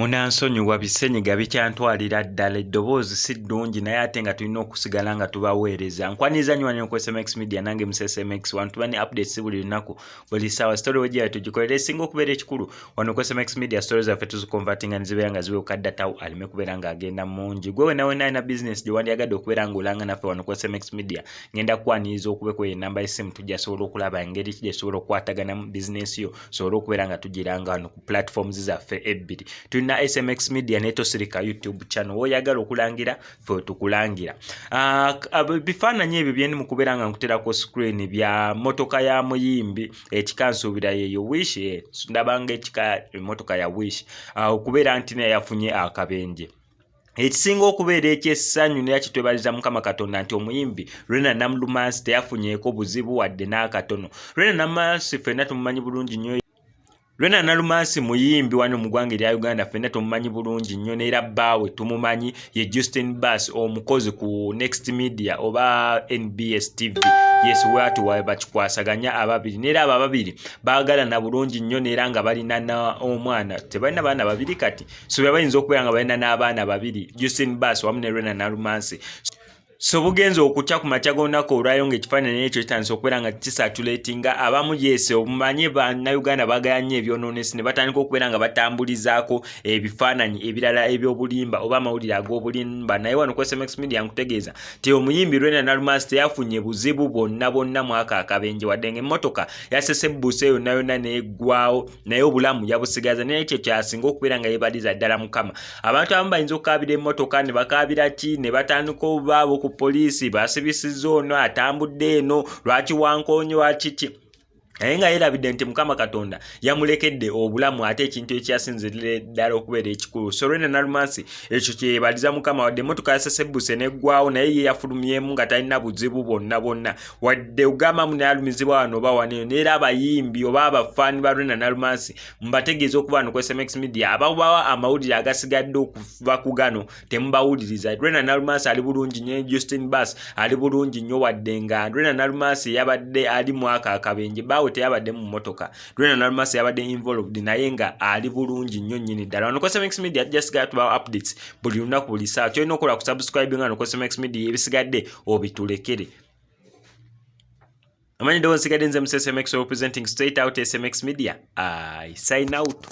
Munansonyiwa, bisenyiga bikyantwalira ddala, eddoboozi si ddungi, naye ate nga tulina okusigala nga tubaweereza. Nkwaniriza nnyo wano ku SMX Media, nange mu SMX wano tuba ne updates buli lunaku, buli ssaawa. Story wejja tugikolera esinga okubeera ekikulu wano ku SMX Media, story zaffe tuziconvertinga ne zibeera nga ziweewuka data wo aleme kubeera ng'agenda mungi. Gwe wena wena alina business gye wandyagadde okubeera ng'olanga naffe wano ku SMX Media, ngenda kukwaniriza okubeko enamba y'essimu, tujja sobola okulaba engeri ki gyesobola okukwataganamu bizinesi yo, sobole okubeera nga tugiranga wano ku platforms zaffe ebbiri. Tulina SMX Media ne Tosirika YouTube channel. Woyagala okulangira, fe tukulangira. Bifaananyi ebyo byendi mu kubeera nga nkuterako screen bya motoka ya muyimbi, ekika nsuubira yeeyo Wish, ndabanga ekika emotoka ya Wish, okubeera nti naye yafunye akabenje. Ekisinga okubeera ekyessanyu naye kitwebaliza Mukama Katonda nti omuyimbi Rena Nalumansi teyafunyeeko buzibu wadde n'akatono. Rena Nalumansi ffenna tumumanyi bulungi nnyo. Rena Nalumansi muyimbi wano mu ggwanga erya Uganda, ffenna tumumanyi bulungi nnyo, neera bbaawe tumumanyi, ye Justin Bas, omukozi ku Next Media oba NBS TV. Yes, watu bakikwasaganya ababiri, neera abo ababiri baagalana bulungi nnyo, neera nga balina omwana. Tebalina baana babiri kati, so bayinza okubeera nga balina n'abaana babiri, Justin Bas wamu ne Rena Nalumansi. So bugenza okukya ku makya g'olunaku olwayo ng'ekifaananyi ekyo kitandise okubeera nga kisatulatinga abamu. Yes, omanye Bannayuganda baagala nnyo ebyonoonesi, ne batandika okubeera nga batambulizaako ebifaananyi ebirala eby'obulimba oba amawulire ag'obulimba. Naye wano ku SMX Media nkutegeeza nti omuyimbi Rena Nalumansi teyafunye buzibu bwonna bwonna mwaka akabenje, wadde ng'emmotoka yasesebbuuse yonna yonna n'eggwawo, naye obulamu yabusigaza. Naye ekyo kyasinga okubeera nga yeebaliza ddala Mukama. Abantu abamu bayinza okukaabira emmotoka ne bakaabira ki, ne batandika obubaabo ku poliisi, basibisizza ono atambudde eno, lwaki wankoonye, lwaki ki, naye nga yeerabidde nti Mukama Katonda yamulekedde obulamu, ate ekintu ekyasinzirira ddala okubeera ekikulu. So Rena Nalumansi ekyo kyeyebaliza Mukama. Wadde emmotoka yasesebbuse neggwawo, naye ye yafulumyemu nga talina buzibu bwonna bwonna, wadde ogambamu naye alumizibwa wano oba waneyo. Neera abayimbi oba abafaani ba Rena Nalumansi, mbategeeza okuba wano ku SMX Media ababawa amawulire agasigadde okuva ku gano temubawuliriza. Rena Nalumansi ali bulungi nnyo, Justin Bas ali bulungi nnyo, wadde nga Rena Nalumansi yabadde ali mwaka akabenje, baawe teyabadde mu mmotoka. Rena Nalumansi yabadde involved, naye nga ali bulungi nnyo nnyini ddala. Wano ku SMX Media tujja sigala tubawo updates buli lunaku, buli ssaawa. Kyolina okukola ku subscribe nga wano ku SMX Media, ebisigadde obitulekere. Amanyi ddoboozi nsigadde nze mu SMX, representing straight out SMX Media. I sign out.